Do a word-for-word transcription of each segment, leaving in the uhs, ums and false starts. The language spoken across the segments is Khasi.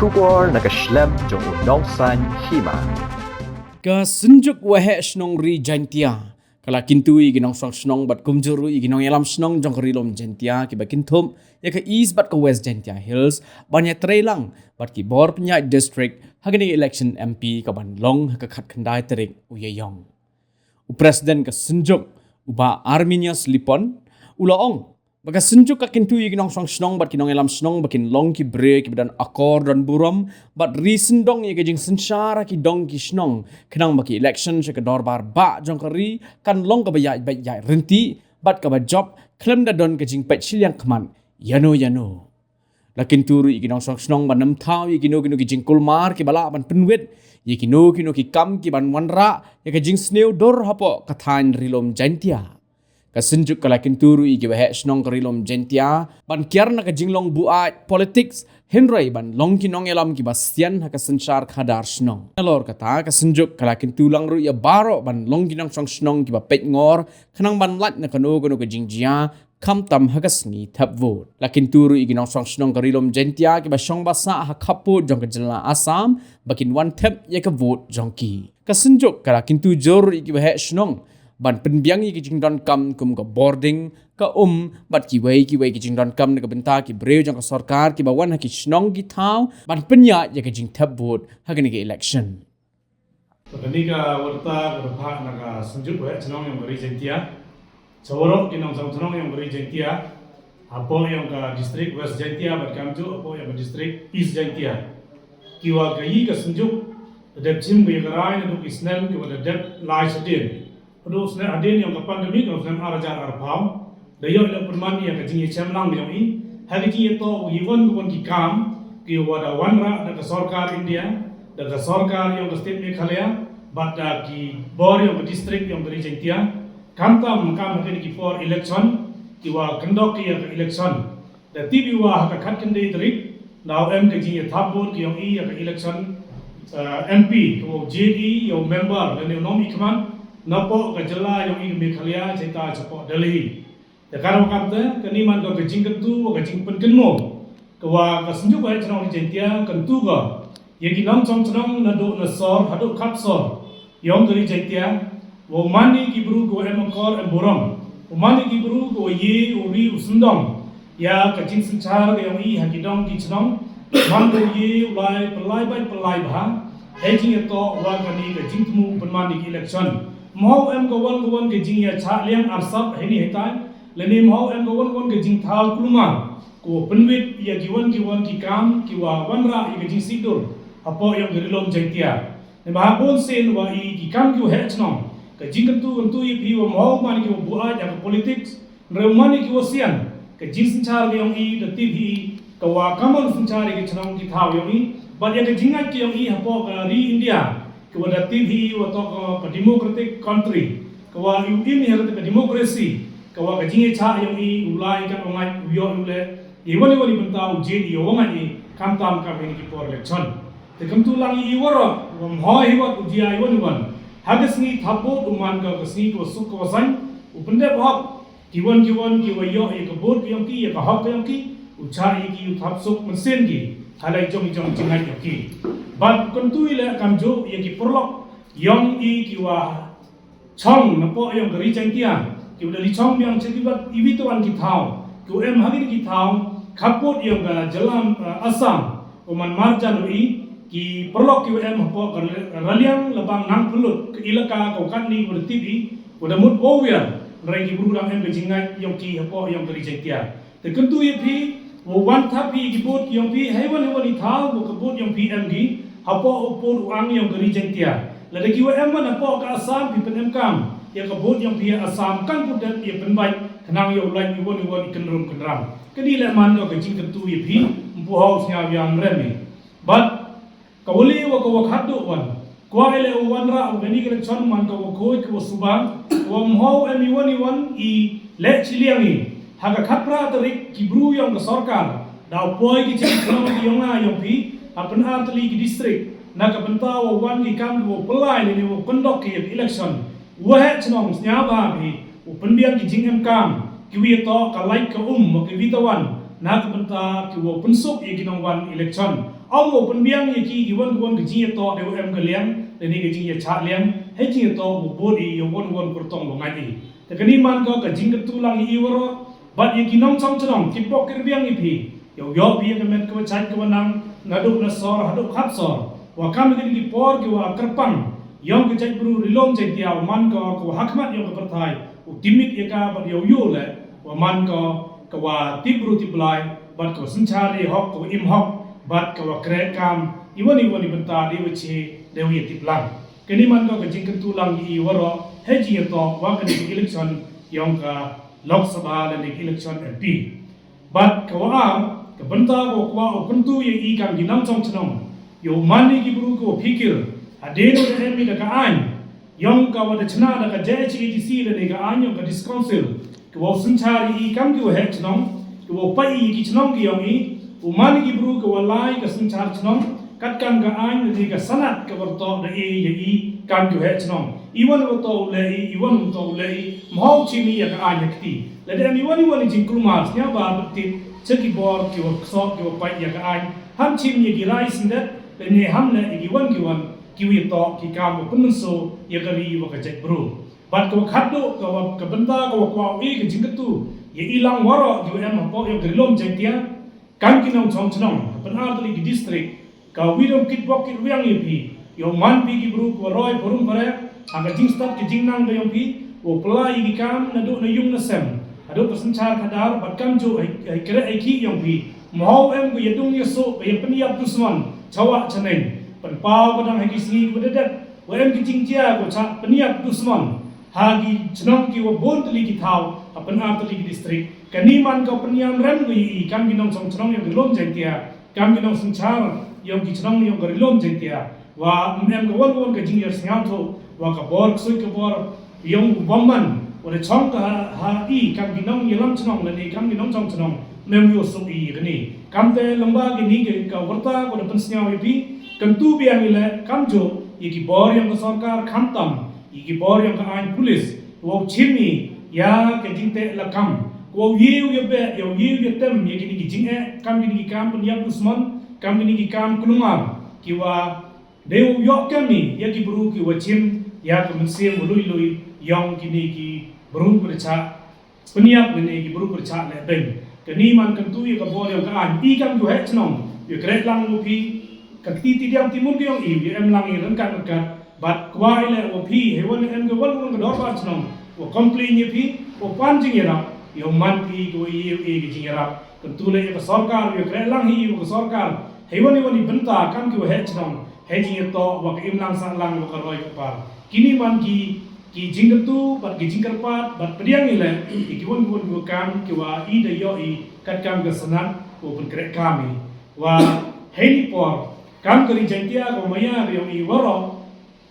Khubor na ka shlem jong u Nongsaiñ Hima. Ka Synjuk Waheh Shnong Ri Jaintia ka la kyntu ïa ki nongshong shnong bad kumjuh ruh ïa ki nongïalam shnong jong ka Ri Lum Jaintia kiba kynthup ïa ka East bad ka West Jaintia Hills ban ïatreilang bad ki bor pynïaid district ha kane ka election M P kaban long ha ka khatkhyndai tarik u Ïaïong. U President ka Synjuk, u Bah Arminius Lipon, u la ong ba ka Synjuk ka kyntu ïa ki nongshong shnong bad ki nongïalam shnong ba kin long ki briew kiba don akor don burom bad ri syndong ïa ka jingsynshar ha ki dong ki shnong, khnang ba ka election sha ka dorbar bah jong ka ri kan long kaba ïaid beit ïaid ryntih bad kaba jop khlem da don ka jingpeit shiliang khmat ïano ïano. La kyntu ruh ïa ki nongshong shnong ban ym thaw ïa kino kino ki jingkulmar kiba lah ban pynwit ïa kino kino ki kam kiban wanrah ïa ka jingsniew dur hapoh ka thaiñ Ri Lum Jaintia. Ka Synjuk ka la kyntu ruh ïa ki waheh shnong ka Ri Lum Jaintia ban kiar na ka jinglong buaid politics, hynrei ban long ki nongïalam kiba sian ha ka synshar khadar shnong. Nalor kata, ka Synjuk ka la kyntu lang ruh ïa baroh ban long ki nongshong shnong kiba peitngor, khnang ban lait na kano kano ka jingjia, khamtam ha ka sngi thep vote. La kyntu ruh ïa ki nongshong shnong ka Ri Lum Jaintia kiba shong ba sah ha khappud jong ka jylla Assam ba kin wan thep ïa ka vote jong ki. Ka Synjuk ka la kyntu jur ïa ki waheh shnong ban pynbiang ïa ki jingdonkam kum ka bording, ka um bad kiwei kiwei ki jingdonkam na ka bynta ki briew jong ka sorkar kiba wan ha ki shnong ki thaw ban pynïaid ïa ka jingthep vote ha kane ka election. Kane ka warta ka dei na ka Synjuk Waheh Shnong jong ka Ri Jaintia. Sa waroh ki nongshong shnong jong ka Ri Jaintia hapoh jong ka district West Jaintia bad kumjuh hapoh jong ka district East Jaintia, kiwa ka ïa ka Synjuk da dep shim ka ïa ka rai naduh ki snem kiwa da dep lai shadien. Haduh snem hadien jong ka pandemic jong snem ar hajar arphew, da ïoh ïa pynman ïa ka jingïashem lang jong i ha ka jingïatoh ïa kiwon kiwon ki kam kiwa da wanrah da ka sorkar India, da ka sorkar jong ka state Meghalaya bad da ki bor jong ka district jong ka Ri Jaintia, khamtam kam ha kine ki por election kiwa kyndok ki ïa ka election. Da tip i wa ha ka khatkhyndai tarik da em ka jingïathap vote ki jong i ïa ka election, eh, M P, ka wa jied i ïa u member lane u nongmihkhmat napoh ka jylla jong i ka Meghalaya, shaita shapoh Delhi. Te ka ruh kamte, kane man ka ka jingkyntu wa ka jingpynkynmaw ka wa ka Synjuk Waheh Shnong Ri Jaintia kyntu ka ïa ki nongshong shnong naduh na sor haduh khap sor jong ka Ri Jaintia, wa u man i ki bru kiwa em akor em burom, u man i ki bru kiwa ïa u ri u syndong ïa ka jingsynshar ka jong i ha ki dong ki shnong, man ka u ïa u lai pynlai bad pynlai bha ha i jingïatoh wa kane ka jingthmu pynman ïa ki election. Mhaw em ka wan ka wan ka jingïashah liang arsap ha ini ha tai, lane mhaw em ka wan ka wan ka jingthaw kulmar ka wa pynwit ïa kiwon kiwon ki kam kiwa wanrah ïa ka jingsih dur hapoh jong ka Ri Lum Jaintia. Namar ha bun sien wa i ki kam ki waheh shnong, ka jingkyntu kyntu ïa phi wa mhaw man ki wa buaid ha ka politics, hynrei man ki wa sian ka jingsynshar ka jong i da tip hi ka wa kamon synshar ïa ka shnong ki thaw jong i bad ïa ka jingngeit ka jong i hapoh ka ri India, ka wa da tip hi wa toh ka, ka democratic country, ka wa u im ïa ka democracy, ka wa ka jingïashah jong i u lai ka wa ngeit u ïoh u leh ïa wan ïa wan i bynta u jied ïa wa ngeit i khamtam kam ha kine ki por election. Te kyntu lang ïa i waroh wa mhaw hi wat u jia ïa wan ïa wan ha ka sngi thap vote u man ka ka sngi ka wa suk ka wa saiñ, u pyndep hok kiwon kiwon kiwa ïoh ïa ka vote ka jong ki, ïa ka hok ka jong ki, u shah ïa ki u thap suk mynsiem ki ha la i jong i jong jingngeit jong ki. Bad kyntu i leh kamjuh ïa ki paralok jong i kiwa chong napoh jong ka Ri Jaintia, kiwa da li chong biang cha ki bad iwi to wan ki thaw kiwa em ha kine ki thaw khappud jong ka jylla, eh, Assam, u man marjan u i ki paralok kiwa em hapoh ka Raliang Labang Nangpylut, ka ilaka ka wa katni wa da tip i wa da mut wa wiar, hynrei ki bru dang em ka jingngeit jong ki hapoh jong ka Ri Jaintia. Te kyntu ïa phi wa wan thap phi ki vote ki jong phi ha i wan i wan i thaw wa ka vote jong phi em ki hapoh u pud u ang jong ka Ri Jaintia. Lada ki wa em wan hapoh ka Assam phi pynemkam ïa ka vote jong phi ha Assam kan put dep ïa pynbait khnang ïa u lait i wan i wan i kynrum kynram. Kane leh man ka ka jingkyntu ïa phi, ym pu hok sñiaw ïa ym rem i. Bad ka wa le wa ka wa khatduh wan, kwah i leh u wanrah wa kane ka election man ka wa khuid ka wa suba, wa mhaw em i wan i wan i leh chiliang i ha ka khatphra tarik ki bru jong ka sorkar da u poi ki jingkynmaw ki jong nga jong phi ha pyn-ar tylli ki district na ka bynta wa wan ki kam ki wa pynlai lane wa kyndok ki ïa ka election. Waheh chnong sñiaw bha phi u pynbiang ki jingemkam kiwi ïa toh ka lait ka um wa kiwi to wan na ka bynta ki wow pynsuk ïa ki nongwan election. Ym wow pynbiang ïa ki ki wan ki wan ka jingïatoh dei u em ka liang, dei ne ka jingïashah liang, hei jingïatoh u bud ïa u wan wan kyrtong u ngai i. Te kani man ka ka jingkyntu lang ïa i waroh, bad ïa ki nongchong chnong, ki pok ki rbiang ïa phi, ïa u ïoh phi ïa ka met ka wa chait ka wa nang, naduh na sor, haduh khat sor, wa kam ïa ki por ki wa kyrpang, ïong ka jaitbru rilum jaitia, wa man ka ka wa hakhmat ïong ka pyrthai, u timit ïa ka bad ïa u ïoh le, wa man ka ka wa tip bru tip blai, bad ka wa synchar ïa hok, ka wa im hok, bad ka wa kreh kam, iwan iwan i bynta, dei wa chi, dei wa ïa tip lang. Kani man ka ka jingkyntu lang ïa i waroh, hei jingïatoh, wa kani ka election, ïong ka Lok Sabha, lane ka election M P. Bad ka wa ar, ka bynta ka wa kwah u kyntu ïa i kam ki nongchong chnong. Ïa u man ïa ki bru ka wa phikir, hadien wa da em i da ka aiñ. Ïong ka wa da chna da ka J H A D C lane ka aiñ ïong ka District Council. Ka wa u synchar ïa i kam ki wa heh chnong, ka wa u pait ïa ki chnong ki ïong i, u man ïa ki bru ka wa lai ka synchar chnong, katkam ka aiñ lane ka sanad ka wa toh da i ïa i kam ki wa heh chnong. Iwan wa toh u leh i, iwan wa toh u leh i, mhaw chim i ïa ka aiñ ha kti. Lada em iwan iwan i jingkulmar, sñiawbha bad tip, cha ki bor ki wa ksoh ki wa pait ïa ka aiñ, ham chim ïa ki rai syndet, lane ham leh ïa ki wan ki wan, ki wa ïatoh, ki kam wa pynmynsaw, ïa ka ri wa ka jaitbru. Bad ka wa khatduh, ka wa ka bynta, ka wa kwah u i ka jingkyntu, ïa i lang waroh, ki wa em hapoh ïa ka rilum jaitia, kam ki nongchong chnong, ha pynartylli ki district, ka wi dong kit bok kit rwiang ïa phi, ïa u man phi ki bru ka wa roi pharum phareh, ha ka jingstad ka jingnang ka ïong phi, wa u pynlai ïa ki kam, naduh na ïung na sem, haduh ka synchar khadar, bad kamjooh, hei, hei kreh hei khih ïong phi, mhaw em ka ïadung ïasuh, ka ïapynïap dusmon, chawah chaneng, pynpaw ka dang hei ki sngi ka wa da dep, wa em ki jingjia ka wa chah pynïap dusmon, ha ki chnong ki wa bun tylli ki thaw, ha pynartylli ki district, kani man ka pynïam rem ka ïa i kam ki nongchong chnong ïong ka rilum jaitia, kam ki nongsynchar, ïong ki chnong ïong ka rilum jaitia, wa em em ka wan wan ka jingïasñiawthuh, wa ka bor ksuid ka bor, ïong u bymman, wa da chong ka ha, ha i kam ki nongïalam chnong, lane kam ki nongchong chnong, mem ïoh suk i kani. Kamte lamba kini ka, ka warta, wa da pynsñiaw ïa phi, kyntu biang i le, kamjooh, ïa ki bor ïong ka sorkar, khamtam, ïa ki bor ïong ka aiñ pulis, wa u chim i, ïa ka jingteh lakam, wa u ïew ïa beh, ïa u ïew ïa tem, ïa kini ki jingeh, kam kini ki kam pynïap dusmon, kam kini ki kam kulmar, ki wa dei u ïoh kam i, ïa ki bru ki wa chim, ïa ka mynsiem wa lui lui, ïong kini ki bru ki da chah pynïap lane ki bru ki da chah leh beiñ. Kani man kyntu ïa ka bor ïong ka aiñ, i kam ki wa heh chnong, ïa kreh lang wa phi, ka kti ti diang ti mun ki ïong i, ïa em lang i ryngkat ryngkat, bad kwah i leh wa phi, hei wan em ka wan wan ka dorbar chnong, wa complain ïa phi, wa pan jingïarap, ïa u man phi ka wa ïa u ïa ka jingïarap, kyntu leh ïa ka sorkar, ïa kreh lang hi ïa ka sorkar, hei wan i wan i bynta, kam ki wa heh chnong, hei jingïatoh, wa ka im lang sah lang, wa ka roi ka par. Kini man ki, ki jingkyntu, bad ki jingkyrpad, bad pdiang i leh, ïa ki wan ki wan ki wa kam, ki wa i da ïoh i, katkam ka sanad, wa pynkreh kam i. Wa, hei ni por, kam ka ri Jaiñtia ka maya ka ïong i waroh,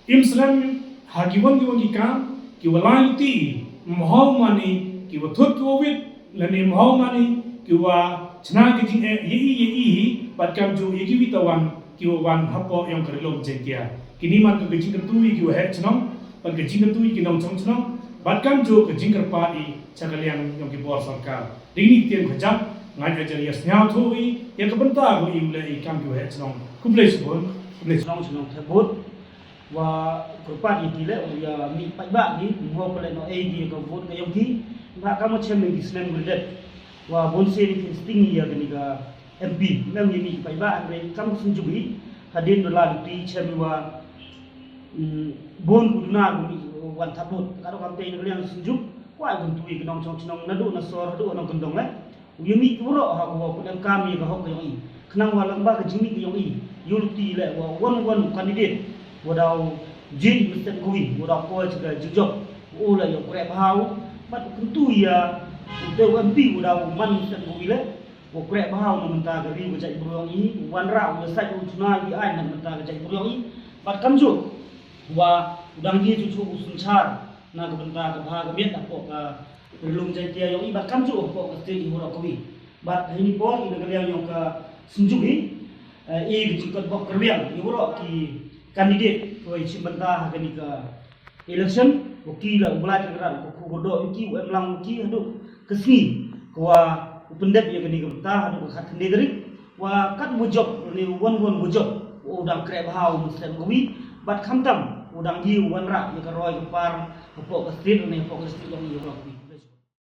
im slem ha ki wan ki wan ki kam, ki wa lai luti, mhaw mane, ki wa thut ki wa wit, lane mhaw mane, ki wa chna ki jingeh, ïa i, ïa i hi, bad kamjooh ïa ki wi tawan, ki wa wan hapoh ïong ka rilum Jaiñtia. Kini man ka jingkyntu ïa ki wa heh chnong, bad ka jingkyntu ïa ki nongchong chnong, bad kamjooh ka jingkyrpad i, cha ka liang ïong ki bor sorkar. Dei ni ktien ka jam, ngan ïa jar ïa sñiawthuh i, ïa ka bynta ko i u leh i kam ki wa heh chnong. Khublei shibun, khublei shibun. Chnong chnong Thebut, wa kyrpad ïa ki leh, wa ïa mih paidbah ki, mhaw pale no ei ki ka vote ka ïong ki, ba ka mo chem ki snem guldet. Wa bun sien ki sting ïa kani ka M P, mem ïa mih paidbah, hynrei kam ka Synjuk hi, hadien da la duti chem wa, mm, bun ku duna ku mih wan thap vote, ka do kam te na ka liang Synjuk, kwah kyntu ïa ki nongchong chnong naduh na sor, haduh nongkyndong leh. U ïa mih ki waroh ha ka wa put em kam ïa ka hok ka ïong i. Khnang wa lang ba ka jingmih ka ïong i. Ïoh luti leh wa wan wan u candidate. Wa daw jin mestep ka wi. Wa daw poi cha ka jingjop. U leh ïa u kreh bha u. Bad u kyntu ïa u te u M P wa daw man mestep ka wi leh. Wa kreh bha u na mynta ka ri wa jaitbru ïong i. Wan rah u ïa sait u chuna wi ai na mynta ka jaitbru ïong i. Bad kamjooh. Wa u dang ïa chuchu u synchar. Na ka bynta ka bha ka miat hapoh ka rilum Jaiñtia ïong i bad kamjooh hapoh ka state i waroh kawi. Bad ha ini por i na ka liang ïong ka Synjuk hi, eh, i ka jingkot bok kyrwiang i waroh ki candidate kiwa i chim bynta ha kani ka election, wa ki la u Blai Kynrad u kyrkhu kyrdoh ïa ki, u em lang ïa ki haduh ka sngi kawa U pyndep ïa kane ka bynta haduh ka khatkhyndai tarik. Wa katba u jop, ne u wan wan u jop, u dang khreh bha u mynsiem kawi, bad khamtam u dang ïoh wanrah ïa ka roi ka par hapoh ka state ne hapoh ka district jong i ïa kawi.